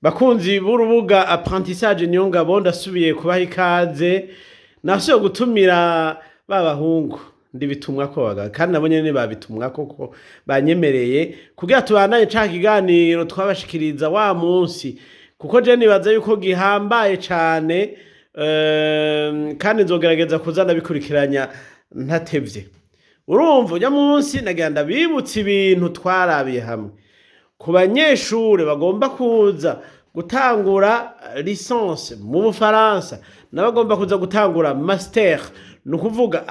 Bakunzi b'urubuga Apprentissage Niyongabo, ndasubiye kubaha ikaze. Nasubiye gutumira ba bahungu ndibitumwako baga kandi nabo nyene babitumwako ko banyemereye kugira tubandanye ca kiganiro twabashikiriza wa munsi, kuko je nibaza yuko gihambaye cane, kandi nzogerageza kuza ndabikurikiranya ntatevye. Urumva, ujya munsi nagira ndabibutsa ibintu twarabiye hamwe ku banyeshure bagomba kuza gutangura licence mu Bufaransa n'abagomba kuza gutangura master, ni ukuvuga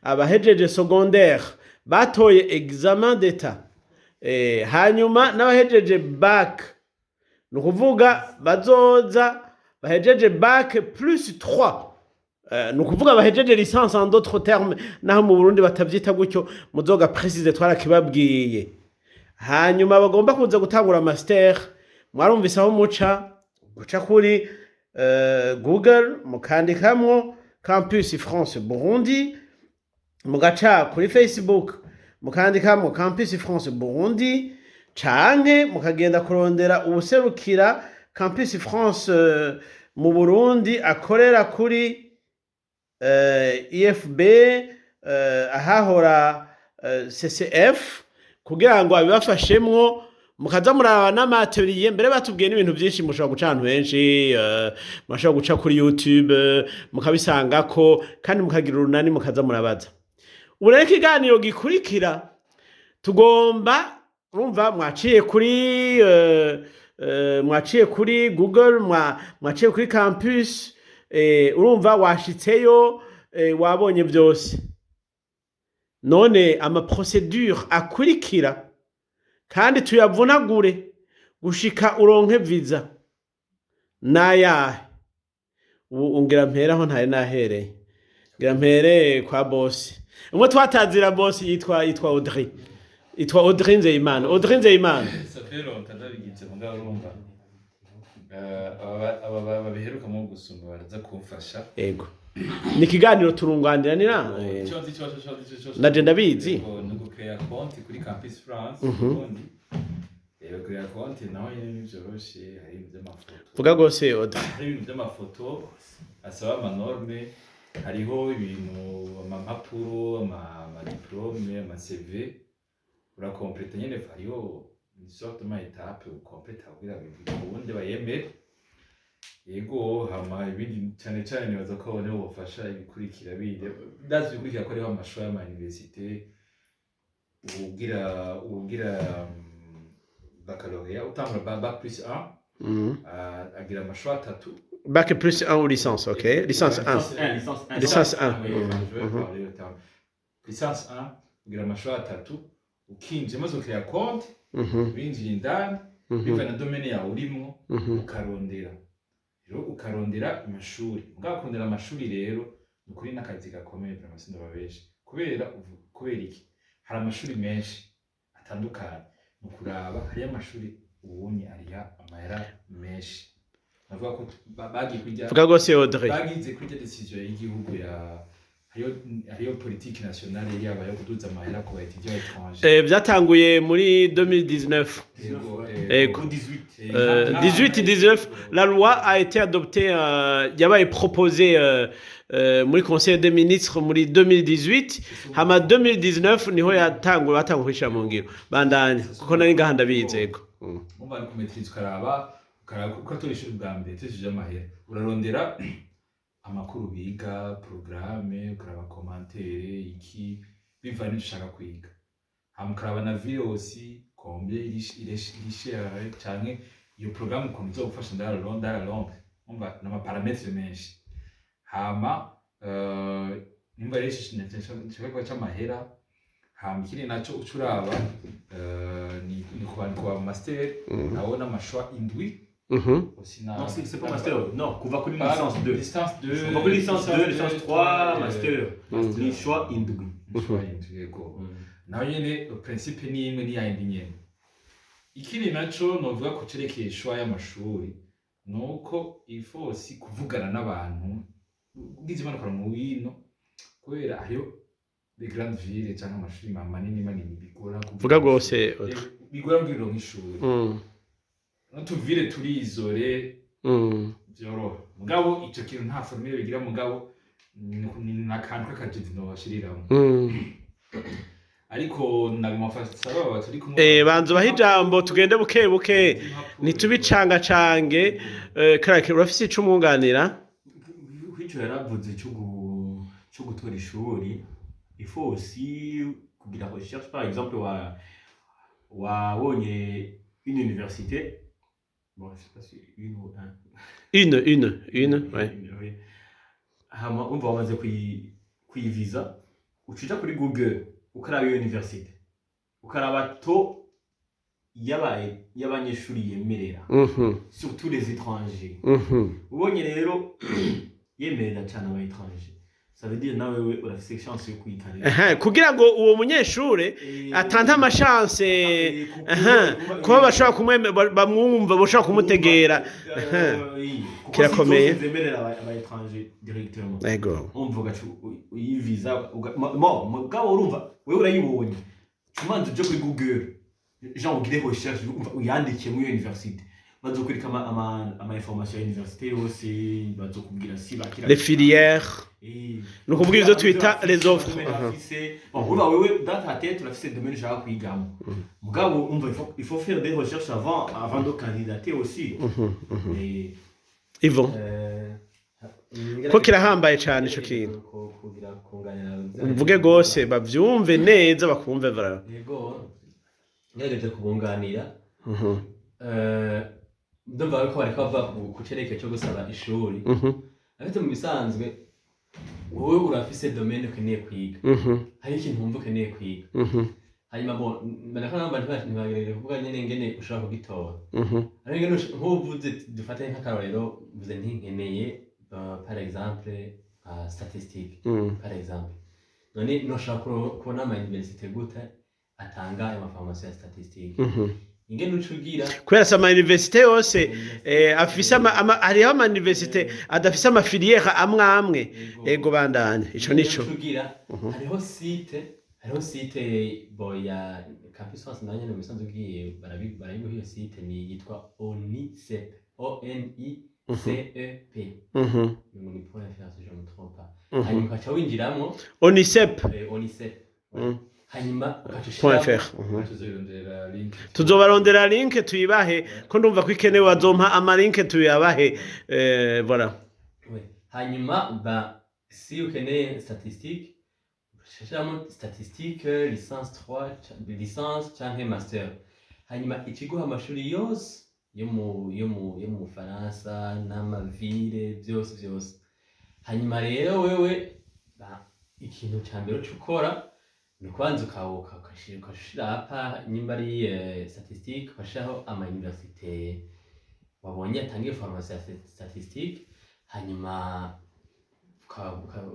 abahejeje secondaire batoye examen d'État, hanyuma n'abahejeje bac, ni ukuvuga bazoza bahejeje bac plus 3, ni ukuvuga bahejeje licence en d'autres termes, naho mu Burundi batavyita gutyo, muzoga préciser, twarakibabwiye. Hanyuma bagomba kuza gutangura master, mwarumvise aho muca guca kuri Google, mukandikamwo Campus France Burundi, mugaca kuri Facebook mukandikamwo Campus France Burundi, canke mukagenda kurondera uwuserukira Campus France mu Burundi akorera kuri IFB, ahahora CCF, kugira ngo abibafashemwo, mukaza muraba n'ama ateliers. Mbere batubwiye n'ibintu byinshi, mushobora guca ahantu henshi, mushobora guca kuri YouTube, mukabisangako, kandi mukagira urunani mukaza murabaza. Ubu rero ikiganiro gikurikira tugomba, urumva, mwaciye kuri Google, mwaciye kuri campus, urumva washitseyo, wabonye byose. None ama procédures akurikira kandi tuyavunagure gushika uronke visa nayahe? Ubu ngira mpere aho ntari nahereye, ngira mpere kwa bosi umwe twatazira bosi, yitwa Audrey, yitwa Audrey Nzeyimana. Audrey Nzeyimana. Ça fait longtemps ndabigize, mugabo urumva, aba babiherukamo gusumba baraza kumfasha. Ego, ni ikiganiro turunganira. Ico nzi cose Naje ndabizi. Yego, ni ugucréa konti kuri Campus France Burundi. Rero créer konti naho nyene ntivyoroshe, hari ibintu vy'amafoto. Vuga gose, Audrey. Hari ibintu vy'amafoto asaba ama normes, hariho ibintu amampapuro, ama diplômes, ama CV urakompleta nyene, hariho une sorte ma étape ukompleta kugira bikunde bayemere. Yego, hama ibindi cane cane nibaza ko nibo bofasha ibikurikira bindi. Ndazi ibikurikira ko hariho amashuri y'ama université, uwugira baccalauréat, utangura bac plus 1, agira amashuri atatu. Bac plus 1 ou licence, ok, licence 1. Licence 1, licence 1. Licence 1. Oui, je vais parler le terme. Licence 1, ugira amashuri atatu, ukinjira maze ukira konti, winjiye indani, bivana na domaine yawe urimwo, ukarondera rero, ukarondera amashuri. Mugabo kurondera amashuri rero ni ukuri n'akazi gakomeye vraiment, sindababesha. Kubera iki? Hari amashuri menshi atandukanye, ni ukuraba hariyo amashuri ubunye ariha amahera menshi. Navuga ko bagiye kurya Vuga gose, Audrey. Bagize kuri décision y'igihugu ya hariyo politique nationale yaba yo kuduza amahera ku ba étudiants étrangers. Byatanguye muri 2019. Yego. Ego. Ou 18. 18 19, la loi a été adoptée, yabaye proposée muri conseil des ministres muri 2018, hama 2019 niho yatanguye, batanguye kwishyira mu ngiro. Bandanya, kuko nari ngaha ndabizi. Ego. Umva, ni kumaîtriza, ukaraba uko atora ishuri bwa mbere tushije amahera, urarondera amakuru biga, programme, ukaraba commentaire iki bivanye n'icyo ushaka kwiga, hama ukaraba na ville aussi combien il est cher, canke iyo programme ukuntu izogufasha dans la longue. Umva, ni ama paramètres menshi. Hama nimba rero nshaka kuba c'amahera, hama ikindi naco uca uraba, ni ku ba master nabo n'ama choix 7. Aussi Non, c'est pas master. Non, kuva kuri Pas- licence 2. Licence 2. Kuva kuri licence 2, licence 3, master. Master. Ni choix 7. Choix 7, yego. Naho nyene principe ni imwe, ni yayindi nyene. Ikindi naco novuga ku cerekeye choix y'amashuri, nuko il faut aussi kuvugana n'abantu ugize impanuka mu wino, kubera hariyo les grandes villes canke amashuri manini manini bigora Vuga rwose, Audrey. Bigora kugira uronke ishuri. N'utuville turi isolé vyoroha, mugabo ico kintu nta formule bigira, mugabo ni nakantu k'akajidi nobashiriramwo. Ariko naguma saba aba turi kumwe. Banza ubahe ijambo, tugende buke buke, ntitubicangacange. Karake, urafise ico umwunganira? Kwico yaravuze cyo gutora ishuri, il faut aussi kugira recherche. Par exemple, wa wabonye une université, bon, je sais pas si une ou un. Une, ouais. Une, oui. Hama umva wamaze kuyiviza, uca uja kuri Google, ukaraba iyo université, ukaraba taux y'abanyeshuri yemerera, surtout les étrangers. Ubonye rero yemerera cyane aba étrangers, ça veut dire nawe we urafise chance yo kuyikarira. Kugira ngo uwo munyeshure atante amachance, kuba bashobora bamwumva, bashobora kumutegera. Kirakomeye. Zemerera aba étrangers directement. Umva ugaca uyiviza, bon, mugabo urumva wewe urayibonye, umanza uje kuri Google, genre ugire recherche, umva uyandike muri iyo université, bazokwereka ama information ya université yose, bazokubwira si bakira Les filières. Ni ukuvuga ivyo twita les offres. Domaine afise. Bon, urumva wewe dans ta tête urafise domaine ushaka kwigamo, mugabo umva il faut faire des recherches avant de candidater aussi. Yvon, ko kirahambaye cane ico kintu. Kugira kunganira. Uvuge gose bavyumve neza, bakumve vra. Yego, ngerageje kubunganira. Ndumva ko bariko bava ku cerekeye cyo gusaba ishuri. Ariko mu bisanzwe wowe urafise domaine ukeneye kwiga, hari ikintu wumva ukeneye kwiga. Hanyuma bo mbona ko namba ntibagerageza kuvuga nyene ngene ushobora kugitora. Ariko ngene nk'uvuze, dufate nk'akarorero, mvuze nti nkeneye par exemple nka statistique, par exemple, none noshobora kubona ama université gute atanga ayo maformation ya statistique? Ingene uca ugira Kubera si ama université yose afise hariho ama université adafise ama filière amwe amwe. Ego, bandanya, ico nico. Ingene uca ugira, hariho site bo ya Campus France, nayo nyene mu bisanzwe ugiye barabiguha. Iyo site ni yitwa ONICEP, ONICEP. Ngo ni point fr si je me trompe pas. Hanyuma ukaca winjiramwo. ONICEP. ONICEP. Hanyuma ukaca point ushiramo fr. Tuzorondera link. Tuzobarondera link tuyibahe, ko ndumva ko ikenewe, bazompa ama link tuyabahe. Voilà. Ouais. Hanyuma ba si ukeneye statistique, ushiramo statistique licence 3, licence canke master, hanyuma ikiguha amashuri yose yo mu Bufaransa n'amaville byose byose. Hanyuma rero wewe ba ikintu ca mbere uca ukora ni ukubanza ukashira apa nimba ari statistique, ukashiraho ama université wabonye atangiye formation ya statistique. Hanyuma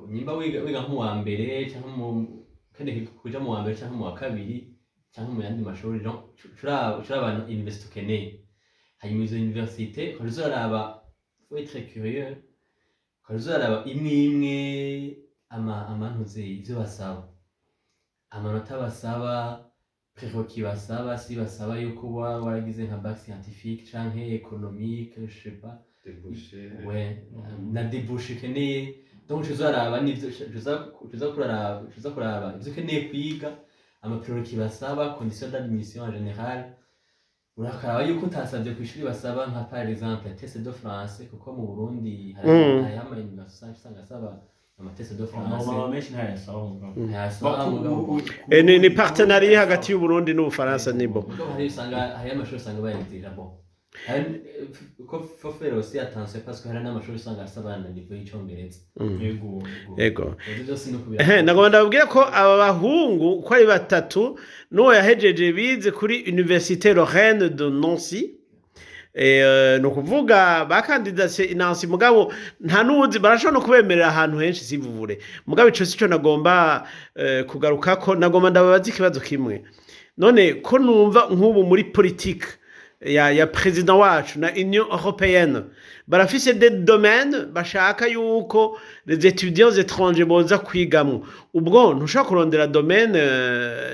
nimba wiga nk'uwa mbere canke mu ukeneye kuja mu wa mbere canke mu wa kabiri canke mu yandi mashuri, donc uraba université ukeneye. Hanyuma izo université ukaja uzaraba, faut être curieux, ukaja uzaraba imwe imwe amantuze ivyo basaba, amanota basaba, prérequis basaba, si basaba yuko uba waragize nka bac scientifique canke économique, je sais pas. Débouché. Ouais, na débouché ukeneye. Donc uca uzaraba n'ivyo uca uza kuraba ivyo ukeneye kwiga, ama prérequis basaba, condition d'admission en général. Urakaraba yuko utasavye kw'ishuri basaba nka par exemple test de français, kuko mu Burundi hariho ama université usanga asaba ama test de français. Normalement menshi ntayasaba, mugabo. Ntayasaba, mugabo. Ni partenariat hagati y'Uburundi n'Ubufaransa, nibo. Mugabo hari usanga hariyo amashuri usanga bayagirira, bon, ko faut faire aussi attention parce que hari n'amashuri usanga asaba na niveau y'icongereza. Yego. Ego. Ivyo byose ni ukubira. Nagomba ndababwira ko aba bahungu uko ari batatu n'uwo yahejeje bize kuri Université Lorraine de Nancy. Ni ukuvuga bakandidase i Nancy, mugabo nta n'uwuzi barashobora no kubemerera ahantu henshi sivuvure. Mugabo ico sico nagomba kugarukako, nagomba ndababaza ikibazo kimwe. None ko numva nk'ubu muri politique ya président wacu na Union européenne barafise des domaines bashaka yuko les étudiants étrangers boza kwigamwo. Ubwo ntushobora kurondera domaine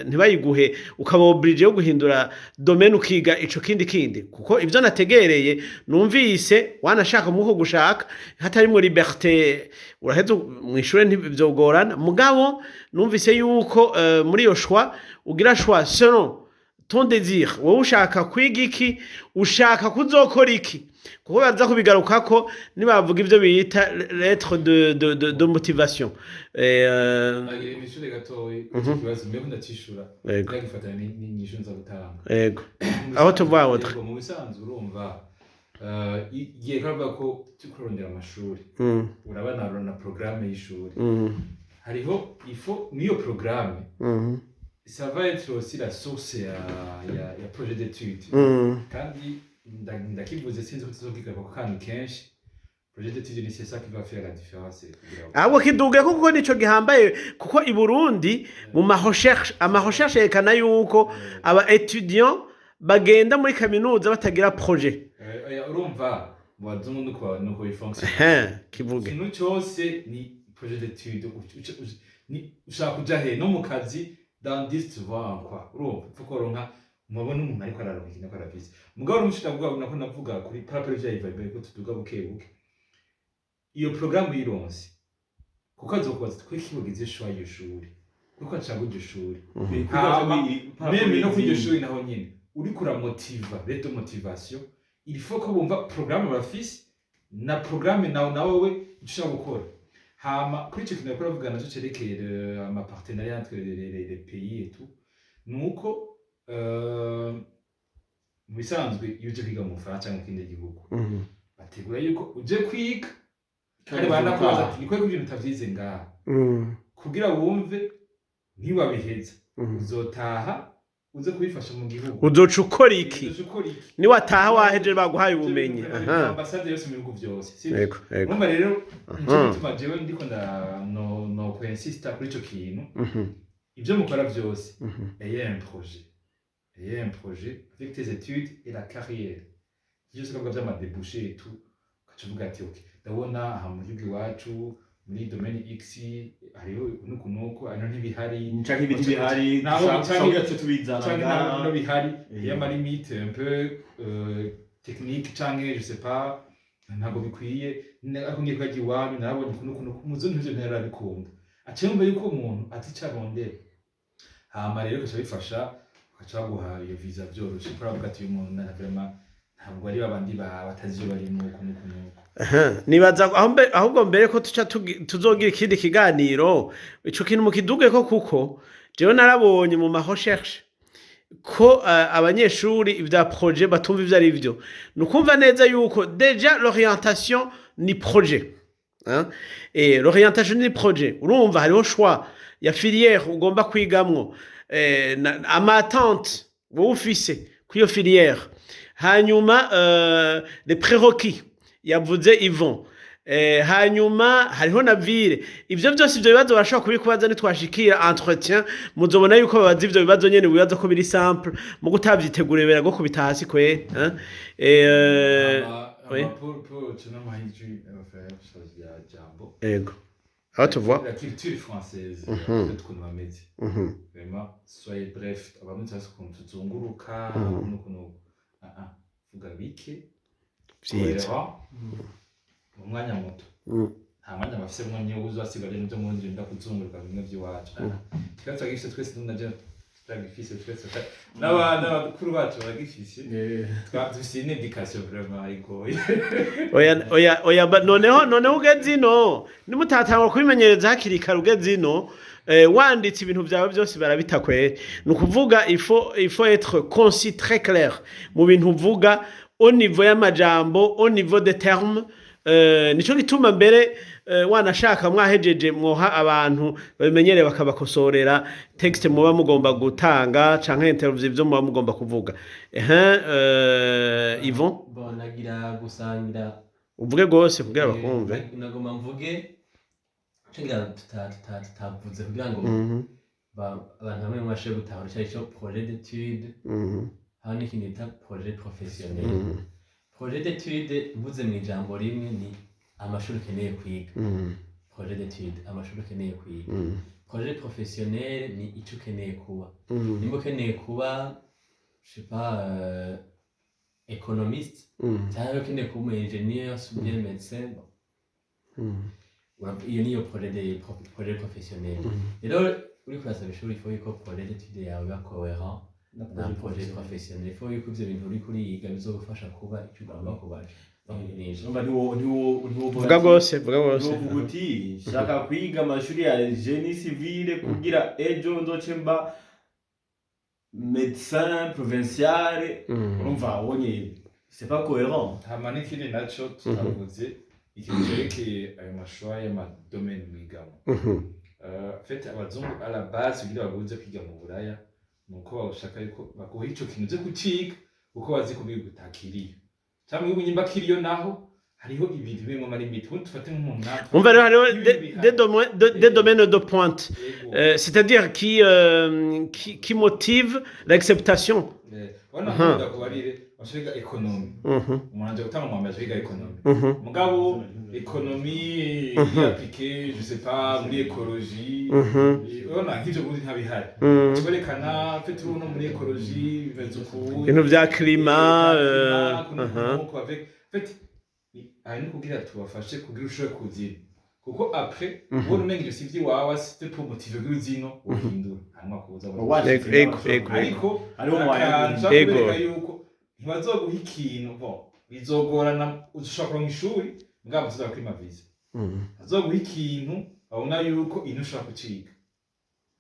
ntibayiguhe, ukaba obligé yo guhindura domaine ukiga ico kindi, kuko ivyo nategereye numvise wanashaka muko gushaka hatarimwo liberté, uraheza mw'ishure ntivyogorana. Mugabo numvise yuko muri iyo choix ugira choix selon ton désir, wowe ushaka kwiga iki, ushaka kuzokora iki, kuko baza kubigarukako nibavuga ivyo bita lettre de motivation. Agira imishure gatoyi icyo kibazo mbere ndacishura, ndagifatanya n'inyishu nza gutanga. Yego, aho tuva Audrey. Yego, mu bisanzwe urumva igihe kavuga ko turiko kurondera amashuri, urabona na programme y'ishuri, hariho ifo n'iyo programme, ça va être aussi la source ya projet d'étude. Kandi ndakivuze, sinzi ko tuzokigaruka kandi kenshi, projet d'étude ni c'est ça qui va faire la différence kugira ngo- Ahubwo kiduge kuko nico gihambaye, kuko i Burundi mu ma recherche, ama recherche yerekana yuko aba étudiants bagenda muri kaminuza batagira projet. Urumva mu bazungu nuko bifonctionne. Ehe, kivuge. Ikintu cyose ni projet d'étude. Ushaka kuja he no mu kazi dans 10 tu vois en quoi, urumva upfa koronka mubona umuntu ariko araronka ikintu ariko araviza. Mugabo urumva ndavuga nako navuga kuri par rapport vya évaluer ko tuduga buke buke iyo programme uyironse, kuko azokubaza ati kuki wagize choix y'iryo shuri, kuko nshaka iryo shuri. Hama, même no kuri iryo shuri naho nyene uriko uramotiva lettre de motivation, il faut ko bumva programme bafise na programme nawe na wewe icyo ushaka gukora. Hama kuri icyo kintu bariko baravuga naco cerekeye ama partenariat entre les pays et tout, nuko mu bisanzwe iyo uje kwiga mu Bufaransa cyangwa mu kindi gihugu, bategura yuko uje kwiga, kandi baranakubaza ati niko ibintu utavyize ngaha, kugira wumve ntiwabiheza, uzotaha uze kubifasha mu gihugu. Uzoca ukora iki? Uzoca ukora iki? Niwataha wahejeje baguhaye ubumenyi. Aha. Ambasade yose mu bihugu byose, sivyo? Yego. Urumva rero nico gituma jewe ndiko nda no kwinsista kuri ico kintu. Ibyo mukora byose, ayez un projet, ayez un projet avec tes études et la carrière. Ivyo byose ukavuga vy'ama débouchés et tout, ugaca uvuga ati ok, ndabona aha mu gihugu iwacu muri domaine X hariho nuku nuku, ano ntibihari. Canke ibiti bihari. Naho dushaka tubizana canke ngaha. Naho bihari, iyo ama limite un peu technique canke je sais pas, ntabwo bikwiye. Ariko ngiye kujya iwanyu narabonye ukuntu ukuntu umuzungu ivyo ntarabikunda, aca yumva yuko umuntu azi ico arondera. Hama rero bigaca bifasha, bagaca baguha iyo visa vyoroshe, kubera bavuga ati uyu muntu na vraiment ntabwo ari babandi batazi ivyo barimwo uku nuku nuku. Aha, nibaza ahubwo mbere ko tuca tuzogira ikindi kiganiro, ico kintu mukiduge ko, kuko jewe narabonye mu ma recherche ko abanyeshuri ivya projet batumva ivyo ari vyo. Ni ukumva neza yuko déjà l'orientation ni projet, hein? Et l'orientation ni projet, urumva hariho choix ya filière ugomba kwigamwo, ama attente wowe ufise kw'iyo filière, hanyuma les prérequis yavuze Yvon, hanyuma hariho na ville. Ivyo vyose, ivyo bibazo barashobora kubikubaza. Nitwashikira entretien muzobona yuko babaza ivyo bibazo nyene. Bibazo ko biri simple, mu gutavyitegura biragukubita hasi kwe, hein? Oui. Ama pour tunamahijwi ya jambo. Ego, aho tuvuga. La culture française, peut-être ukuntu bameze, vraiment soyez bref. Abantu cyose ukuntu tuzunguruka ukuntu ah ah, vuga bike. Vyiza. Cohérent, mu mwanya muto. Nta mwanya bafise mwanya wo uzasiga rero byo mundi rinda kuzunguruka bimwe by'iwacu. Ikibazo turagifise twese, n'unaje turagifise twese, n'abakuru bacu baragifise. Dufise une éducation vraiment igoye. Oya, oya, oya, noneho ugeze ino, nimutatangura kubimenyereza hakiri kare, ugeze ino wanditse ibintu byawe byose barabita kweri. Ni ukuvuga il faut être concis, très clair mu bintu uvuga, au niveau y'amajambo, au niveau des termes. Nico gituma mbere wanashaka mwahejeje mwoha abantu babimenyereye bakabakosorera texte muba mugomba gutanga canke interview, ivyo muba mugomba kuvuga. Ehe, Yvon. Bon, nagira gusangira. Uvuge gose kugira bakumve. Nagomba mvuge ico ngira tutavuze kugira ngo abantu bamwe bashobore gutahura ico arico projet d'étude. Hariho n'ikindi bita projet professionnel. Projet d'étude, mvuze mu ijambo rimwe, ni amashuri ukeneye kwiga. Projet d'étude, amashuri ukeneye kwiga. Projet professionnel ni ico ukeneye kuba. Nimba ukeneye kuba, je sais pas, économiste, cyangwa ukeneye kuba umu ingénieur ou bien médecin, bon, iyo niyo projet professionnel. Rero uriko urasaba ishuri, il faut yuko projet d'étude yawe iba cohérent na projet professionnel. Il faut yuko ivyo bintu uriko uriga bizogufasha kuba icyo ugomba kuba. Donc, ni ivyo. Urumva ntiwo Vuga rwose, vuga rwose. Ntiwovuga uti nshaka kwiga amashuri ya génie civil kugira ejo nzoce mba médecin provincial. Urumva wonye c'est pas cohérent. Hama n'ikindi naco tutavuze, ikintu cerekeye ayo mashuri y'ama domaines mwigamo. En fait, abazungu à la base, kugira baguze kwiga mu Buraya, nuko bashaka yuko baguha ico kintu uze kuciga, kuko bazi ko biga utakiriyo, cyangwa iyo nyimba kiriyo naho hariho ibintu bimwe ama limites. Ubundi tufate nk'umuntu natwe Umva rero, hariho nk'ibintu bihari. Des domaines de pointe, Yego. C'est-à-dire qui motive l'acceptation. Urabona nkunda kubarire bashaka économie, umuntu aje gutanga umwambaro, aje kwiga économie, mugabo économie appliquée, je sais pas, muri écologie, urabona nk'ivyo bundi ntabihari. Kwerekana fait uno muri écologie bimeze uku, Ibintu vya climat, En fait, hari no kugira tubafashe kugira ushobore kuzina, kuko après ubona umenga ivyo si ivy'iwawe, c'était pour motiver kugira uzino uhindura hanyuma kuza. Ego, ego, ego. Ariko Hariho umwanya. akantu Ego. kubereka yuko ntibazoguha ikintu, bon, bizogorana, ushobora kuronka ishuri mugabo tuza kwima visa, bazoguha ikintu babona yuko ino ushobora kuciga.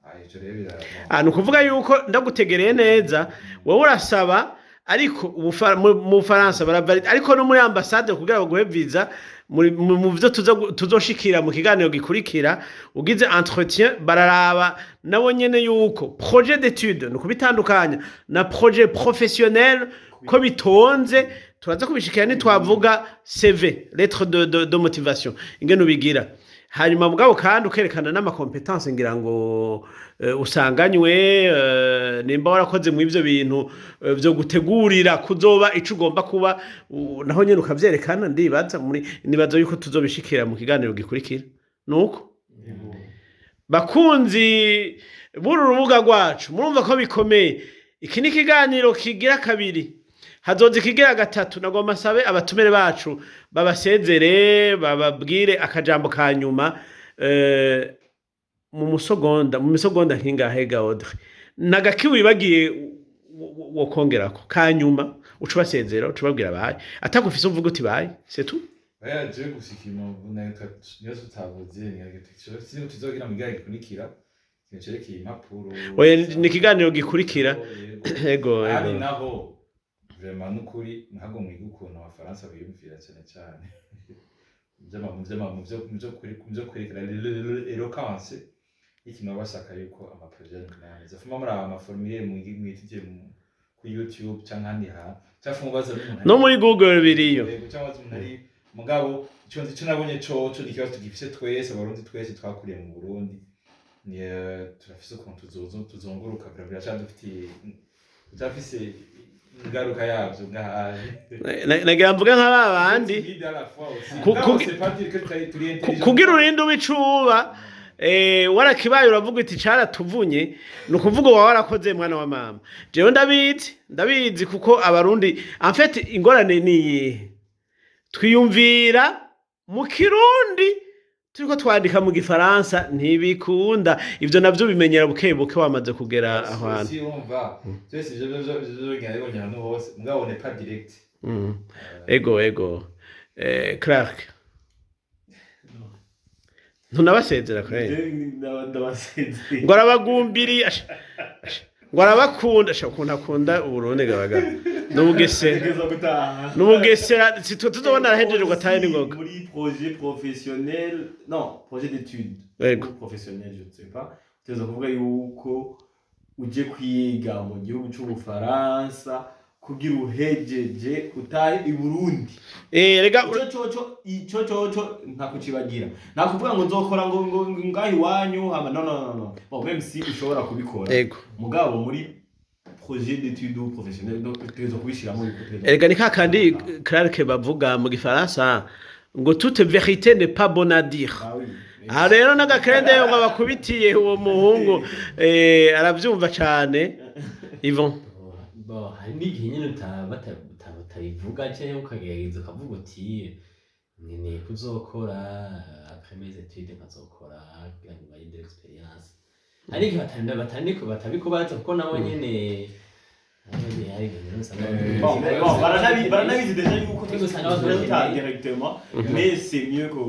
Ah, ico rero Ah, ni ukuvuga yuko ndagutegereye neza, wowe urasaba, ariko mu Bufaransa baravalida, ariko no muri ambasade kugira baguhe visa, mu vyo tuzoshikira mu kiganiro gikurikira, ugize entretien bararaba nabo nyene yuko projet d'étude, ni ukubitandukanya na projet professionnel, ko bitonze. Turaza kubishikira nitwavuga CV, lettre de motivation, ingene ubigira. Hanyuma mugabo kandi ukerekana n'ama compétences, ngira ngo usanganywe, nimba warakoze mu ivyo bintu vyo gutegurira kuzoba ico ugomba kuba, naho nyene ukavyerekana. Ndibaza muri nibaza yuko tuzobishikira mu kiganiro gikurikira. Nuko bakunzi b'uru rubuga rwacu, murumva ko bikomeye. Iki ni ikiganiro kigira kabiri, hazoza ikigira gatatu. Nagomba nsabe abatumire bacu babasezere, bababwire akajambo ka nyuma, mu misogonda nkingahe. Ga Audrey, nagaki wibagiye wo kongerako ka nyuma, uca ubasezera, uca ubabwira baye atagufise, uvuga uti baye, c'est tout. Oya, jewe gusa ikintu niyo tutavuze, sinzi tuzogira mu kiganiro gikurikira, ikintu cerekeye impapuro. Oya, ni ikiganiro gikurikira. Yego. Ego. Ari Ego. naho vraiment n'ukuri ntabwo mwiga ukuntu abafaransa biyumvira, cyane cyane mu byo kwerekana éloquence y'ikintu baba bashaka, yuko ama projets meza fuma muri aba ama formulaires mwitije kuri YouTube cyangwa ahandi hantu, cyangwa mubaza n'umuntu No muri Google biriyo. Yego, cyangwa se umuntu ari, mugabo ico nzi, ico nabonye coco ni ikibazo tugifise twese abarundi, twese twakuriye mu Burundi, ni turafise ukuntu tuzunguruka, biracadufitiye, turafise ingaruka yavyo ngahaje. Nagira mvuge nka ba bandi kugira urinde ubicuba, warakibaye uravuga uti caratuvunye, ni ukuvuga uba warakoze, mwana wa mama. Jewe ndabizi, ndabizi, kuko abarundi en fait ingorane ni iyihe? Twiyumvira mu kirundi turiko twandika mu gifaransa, ntibikunda. Ivyo navyo bimenyera buke buke wamaze kugera aho hantu. Si wumva byose ivyo byo bigenda bibonye ahantu hose, mugabo n'est pas direct. Ego. Clark, ntunabasezera kweri? Ndabasezeye. Ngo arabagumbiri, ngo arabakunda, asha ukuntu akunda Uburundi gabaga n'ubugesera. Ntegerezwa gutaha. N'ubugesera si twe tuzobona arahejeje ngo atahe n'ingoga. Muri projet professionnel, non, projet d'études Yego. ou professionnel, je ne sais pas, tuza kuvuga yuko uje kwiga mu gihugu c'Ubufaransa kugira uhejeje utahe i Burundi. Rega. Ico coco ntakucibagira, nta kuvuga ngo nzokora ngo ngaho iwanyu hama. Non, non, non, non. Bon, même si ushobora kubikora, Ego. mugabo muri Projet d'études ou professionnel, donc utegerezwa kubishiramo yuko utegerezwa. Erega ni kakandi Clark bavuga mu gifaransa ngo: "Toute vérité n'est pas bonne à dire." Ah oui. Aha rero n'agakrende ngo abakubitiye uwo muhungu, aravyumva cane Yvon. Bon, hari n'igihe nyine utabivuga cyangwa ukagerageza ukavuga uti nkeneye kuzokora après mes études, nkazokora kugira ngo mbaye de l'expérience. Hari igihe batabikubaza kuko nabo nyene hari igihe rero usanga Bon, baranabizi déjà yuko Twese usanga tuta directement, mais c'est mieux que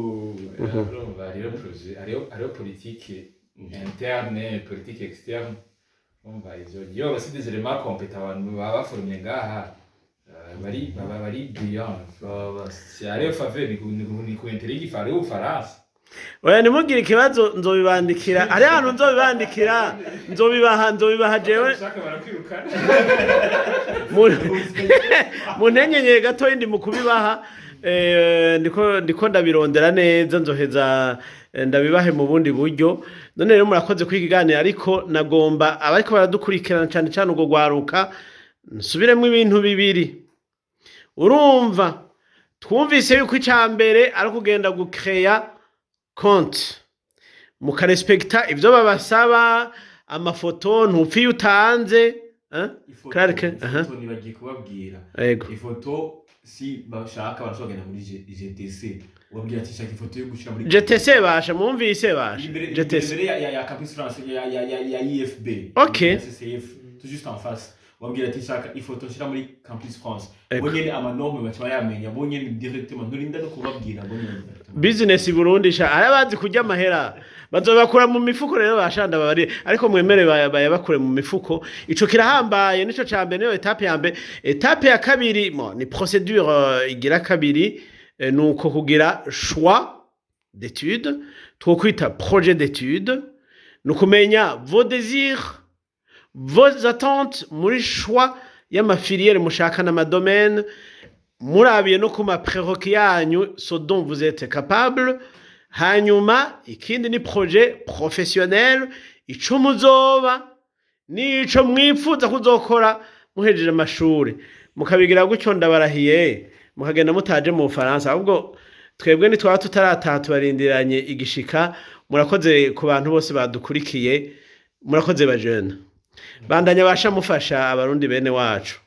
Urumva hariho projet, hariho politique interne, politique externe. Urumva ivyo iyo basi des éléments compétents, abantu baba baforumye ngaha, bari baba bari brillant, si hariho faveur ni ku intérêt y'igifaransa y'Ubufaransa. Oya, ntimugire ikibazo, nzobibandikira. Hari ahantu nzobibandikira, nzobibaha jewe. Ushaka barakwirukana. Mu ntenyenyere gatoya ndi mu kubibaha, ndiko ndabirondera neza, nzoheza ndabibahe mu bundi buryo. None rero murakoze kwiga ikiganiro, ariko nagomba abariko baradukurikirana, cane cane urwo rwaruka, nsubiremwo ibintu bibiri. Urumva twumvise yuko ica mbere ari ukugenda gukeya konti, mukarespekta ivyo babasaba, amafoto ntupfa iyo utanze, eh? Ifoto, Clark, aha. ifoto nibagiye kubabwira. Yego. Ifoto, si bashaka barashobora kugenda muri GTC, ubabwira ati shaka ifoto yo gushira muri GTC basha, mwumvise basha. Imbere GTC. Imbere ya Campus France, ya IFB. Ok. Ya CCF, tout juste en face. Ubabwira ati shaka ifoto nshira muri Campus France. Ego. Bo nyene ama normes baca bayamenya, bo nyene directement, nturinda no kubabwira, bo nyene directement. Business i Burundi sha, ari abazi kurya amahera bazobakura mu mifuko. Rero bashanda babari, ariko mwemere bayabakure mu mifuko. Ico kirahambaye, nico ca mbere, niyo étape ya mbere. Étape ya kabiri mo ni procédure igira kabiri, nuko kugira choix d'études, twokwita projet d'études, ni ukumenya vos désirs, vos attentes muri choix y'ama filières mushaka n'ama domaines, murabiye no ku ma prérequis yanyu, ce dont vous êtes capable. Hanyuma ikindi ni projet professionnel, ico muzoba n'ico mwipfuza kuzokora muhejeje amashuri. Mukabigira gutyo, ndabarahiye, mukagenda mutaje mu Bufaransa, ahubwo twebwe nitwaba tutarataha tubarindiranye igishika. Murakoze ku bantu bose badukurikiye, murakoze bajene, bandanya basha mufasha abarundi bene wacu.